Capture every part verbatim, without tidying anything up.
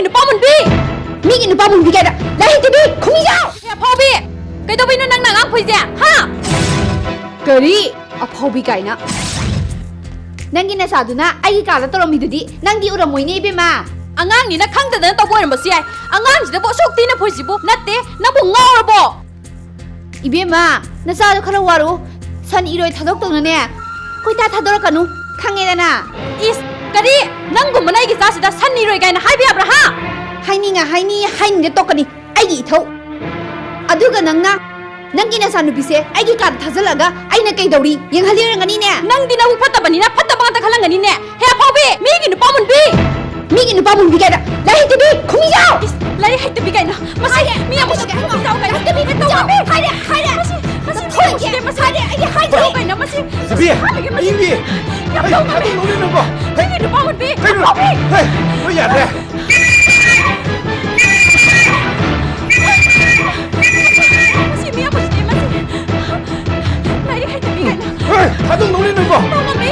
ꯅꯨꯄꯥ ꯃꯨꯟꯕꯤ! ꯃꯤꯒꯤ ꯅꯨꯄꯥ ꯃꯨꯟꯕꯤ ꯀꯥꯏꯅ! ꯂꯥꯏꯔꯤꯛꯇꯨꯗꯤ ꯈꯨꯃꯤꯖꯥꯎ! ꯑꯦ, ꯑꯐꯥꯎꯕꯤ! ꯀꯩꯗꯧꯕꯩꯅꯣ ꯅꯪꯅ ꯑꯉꯥꯡ ꯐꯨꯏꯁꯦ? ꯍꯥ? ꯀꯔꯤ? ꯑꯐꯥꯎꯕꯤ ꯀꯥꯏꯅ? ꯅꯪꯒꯤ ꯅꯆꯥꯗꯨꯅ ꯑꯩꯒꯤ ꯀꯥꯗ ꯇꯧꯔꯝꯃꯤꯗꯨꯗꯤ ꯅꯪꯗꯤ ꯎꯔꯝꯃꯣꯏꯅꯦ, ꯏꯕꯦꯝꯃ꯫ ꯑꯉꯥꯡꯅꯤꯅ ꯈꯪꯗꯗꯅ ꯇꯧꯕ ꯑꯣꯏꯔꯝꯕꯁꯨ ꯌꯥꯏ꯫ ꯑꯉꯥꯡꯁꯤꯗꯕꯨ ꯑꯁꯨꯛ ꯊꯤꯅ ꯐꯨꯏꯁꯤꯕꯨ? ꯅꯠꯇꯦ, ꯅꯪꯕꯨ ꯉꯥꯎꯔꯕꯣ? ꯏꯕꯦꯝꯃ, ꯅꯆꯥꯗꯣ ꯈꯔ ꯋꯥꯔꯨ꯫ ꯁꯟ ꯏꯔꯣꯏ ꯊꯥꯗꯣꯛꯇꯧꯅꯅꯦ ꯀꯣꯏꯇꯥ ꯊꯥꯗꯣꯔꯛꯀꯅꯨ, ꯈꯪꯉꯦꯗꯅ? ꯏꯁ, ꯀꯔꯤ? ꯅꯪꯒꯨꯝꯕꯅ ꯑꯩꯒꯤ ꯏꯆꯥꯁꯤꯗ ꯁꯟ ꯏꯔꯣꯏ ꯀꯥꯏꯅ ꯍꯥꯏꯕ ꯌꯥꯕ꯭ꯔꯥ, ꯍꯥ? ꯍꯥꯏꯅꯤꯡꯉ ꯍꯥꯏꯅꯤ, ꯍꯥꯏꯅꯤꯡꯗ ꯇꯣꯛꯀꯅꯤ, ꯑꯩꯒꯤ ꯏꯊꯧ꯫ ꯑꯗꯨꯒ ꯅꯪꯅ ꯅꯪꯒꯤ ꯅꯆꯥꯅꯨꯄꯤꯁꯦ ꯑꯩꯒꯤ ꯀꯥꯗ ꯊꯥꯖꯤꯜꯂꯒ ꯑꯩꯅ ꯀꯩꯗꯧꯔꯤ ꯌꯦꯡꯍꯜꯂꯤ ꯑꯣꯏꯔꯝꯒꯅꯤꯅꯦ? ꯅꯪꯗꯤ ꯅꯕꯨꯛ ꯐꯠꯇꯕꯅꯤꯅ ꯐꯠꯇꯕ ꯉꯥꯛꯇ ꯈꯜꯂꯝꯒꯅꯤꯅꯦ꯫ ꯍꯦ ꯑꯐꯥꯎꯕꯤ, ꯃꯤꯒꯤ ꯅꯨꯄꯥ ꯃꯨꯟꯕꯤ! ꯃꯤꯒꯤ ꯅꯨꯄꯥ ꯃꯨꯟꯕꯤ ꯀꯥꯏꯅ! ꯂꯥꯏꯔꯤꯛ ꯍꯩꯇꯕꯤ! ꯈꯨꯃꯤꯖꯥꯎ! ꯏꯁ, ꯂꯥꯏꯔꯤꯛ ꯍꯩꯇꯕꯤ ꯀꯥꯏꯅ! ꯃꯁꯤ ꯃꯤ ꯑꯃ ꯈꯨꯃꯤꯖꯥꯎ ꯀꯥꯏꯅ! ꯍꯩꯇꯕꯤ ꯈꯨꯃꯤꯖꯥꯎ! ꯍꯥꯏꯔꯦ, ꯍꯥꯏꯔꯦ! ꯃꯁꯤ, ꯃꯁꯤ ꯃꯤ ꯑꯃ ꯈꯨꯃꯤꯖꯥꯎ ꯀꯥꯏꯅ! ꯃꯁꯤ ꯏꯕꯤ! ꯃꯁꯤ ꯏꯕꯤ! ꯌꯥꯝ ꯍꯩ, ꯇꯧꯕ ꯃꯤ! ꯑꯗꯨ ꯂꯧꯔꯤꯅꯣꯀꯣ! ꯍꯩ! ꯃꯤꯒꯤ ꯅꯨꯄꯥ ꯃꯨꯟꯕꯤ! ꯀꯩꯅꯣ? ꯑꯐꯥꯎꯕꯤ! ꯍꯩ! ꯍꯣꯏ, ꯌꯥꯗ꯭ꯔꯦ! ꯃꯁꯤ ꯃꯤ ꯑꯃꯁꯤꯗꯤ ꯃꯁꯤ ꯂꯥꯏꯔꯤꯛ ꯍꯩꯇꯕꯤ ꯀꯥꯏꯅ! ꯍꯦ! ꯊꯥꯗꯣꯛꯅꯧꯅꯦ ꯅꯣꯏꯕꯣ! ꯇꯧꯉꯝꯃꯤ!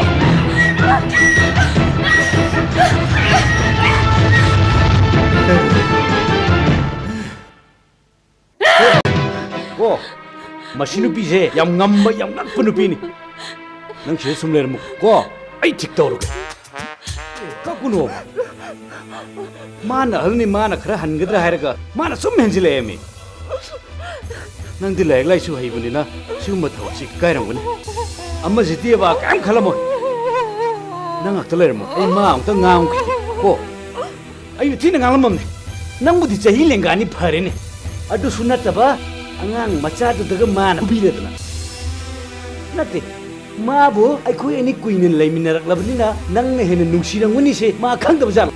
ꯀꯣ, ꯃꯁꯤ ꯅꯨꯄꯤꯁꯦ ꯌꯥꯝ ꯉꯝꯕ, ꯌꯥꯝ ꯉꯛꯄ ꯅꯨꯄꯤꯅꯤ꯫ ꯅꯪ ꯁꯤꯗ ꯁꯨꯝ ꯂꯩꯔꯝꯃꯨ ꯀꯣ, ꯑꯩ ꯊꯤꯛ ꯇꯧꯔꯒꯦ꯫ ꯀꯛꯎꯅꯣ꯫ ꯃꯥꯅ ꯑꯍꯜꯅꯤ, ꯃꯥꯅ ꯈꯔ ꯍꯟꯒꯗ꯭ꯔꯥ ꯍꯥꯏꯔꯒ ꯃꯥꯅ ꯁꯨꯝ ꯍꯦꯟꯖꯤꯜꯂꯛꯑꯦꯃꯤ꯫ ꯅꯪꯗꯤ ꯂꯥꯏꯔꯤꯛ ꯂꯥꯏꯁꯨ ꯍꯩꯕꯅꯤꯅ ꯁꯤꯒꯨꯝꯕ ꯊꯕꯛꯁꯤ ꯏꯀꯥꯏꯔꯝꯒꯅꯤ꯫ ꯑꯃꯁꯤꯗꯤꯕ ꯀꯔꯤꯝ ꯈꯜꯂꯝꯃꯣꯏ꯫ ꯅꯪ ꯉꯥꯛꯇ ꯂꯩꯔꯝꯃꯣ, ꯑꯩ ꯃꯥ ꯑꯃꯨꯛꯇ ꯉꯥꯡꯈꯤꯒꯦ ꯀꯣ꯫ ꯑꯩꯅ ꯊꯤꯅ ꯉꯥꯡꯂꯝꯃꯝꯅꯦ꯫ ꯅꯪꯕꯨꯗꯤ ꯆꯍꯤ ꯂꯦꯡꯒꯥꯅꯤ ꯐꯔꯦꯅꯦ꯫ ꯑꯗꯨꯁꯨ ꯅꯠꯇꯕ ꯑꯉꯥꯡ ꯃꯆꯥꯗꯨꯗꯒ ꯃꯥꯅ ꯐꯨꯕꯤꯔꯗꯅ꯫ ꯅꯠꯇꯦ, ꯃꯥꯕꯨ ꯑꯩꯈꯣꯏ ꯑꯅꯤ ꯀꯨꯏꯅ ꯂꯩꯃꯤꯟꯅꯔꯛꯂꯕꯅꯤꯅ ꯅꯪꯅ ꯍꯦꯟꯅ ꯅꯨꯡꯁꯤꯔꯝꯒꯅꯤꯁꯦ ꯃꯥ ꯈꯪꯗꯕ ꯖꯥꯠꯂꯣ?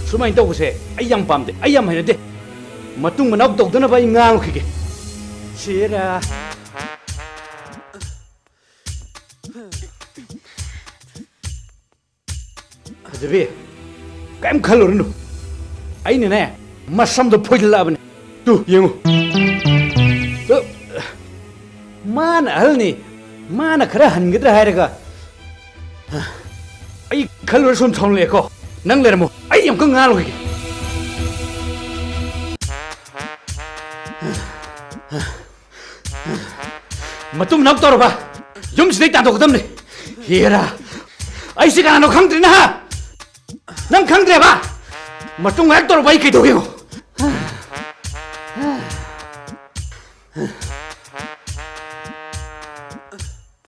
ꯁꯨꯃꯥꯏꯅ ꯇꯧꯕꯁꯦ ꯑꯩ ꯌꯥꯝ ꯄꯥꯝꯗꯦ, ꯑꯩ ꯌꯥꯝ ꯍꯩꯅꯗꯦ꯫ ꯃꯇꯨꯡ ꯃꯅꯥꯎ ꯇꯧꯗꯅꯕ ꯑꯩ ꯉꯥꯡꯂꯨꯈꯤꯒꯦ꯫ ꯁꯦꯔꯥ꯫ ꯐꯖꯕꯤ, ꯀꯩꯝ ꯈꯜꯂꯨꯔꯅꯨ꯫ ꯑꯩꯅꯅꯦ, ꯃꯁꯝꯗꯣ ꯐꯣꯏꯗꯠꯂꯛꯑꯕꯅꯦ꯫ ꯇꯨ, ꯌꯦꯡꯉꯨ꯫ ꯇꯨ, ꯃꯥꯅ ꯑꯍꯜꯅꯤ, ꯃꯥꯅ ꯈꯔ ꯍꯟꯒꯗ꯭ꯔꯥ ꯍꯥꯏꯔꯒ, ꯑꯩ ꯈꯜꯂꯨꯔ ꯁꯨꯝ ꯁꯥꯎꯅꯤꯡꯂꯛꯑꯦꯀꯣ꯫ ꯅꯪ ꯂꯩꯔꯝꯃꯣ, ꯑꯩ ꯑꯃꯨꯛꯀ ꯉꯥꯡꯂꯨꯈꯤꯒꯦ꯫ ꯃꯇꯨꯡ ꯅꯧ ꯇꯧꯔꯕ ꯌꯨꯝꯁꯤꯗꯩ ꯇꯥꯟꯊꯣꯛꯀꯗꯕꯅꯤ꯫ ꯍꯦꯔꯥ, ꯑꯩꯁꯤ ꯀꯅꯥꯅꯣ ꯈꯪꯗ꯭ꯔꯤꯅ ꯍꯥ? ꯅꯪ ꯈꯪꯗ꯭ꯔꯦꯕ? ꯃꯇꯨꯡ ꯍꯦꯛ ꯇꯧꯔꯕ ꯑꯩ ꯀꯩꯗꯧꯒꯦ ꯌꯦꯡꯉꯣ꯫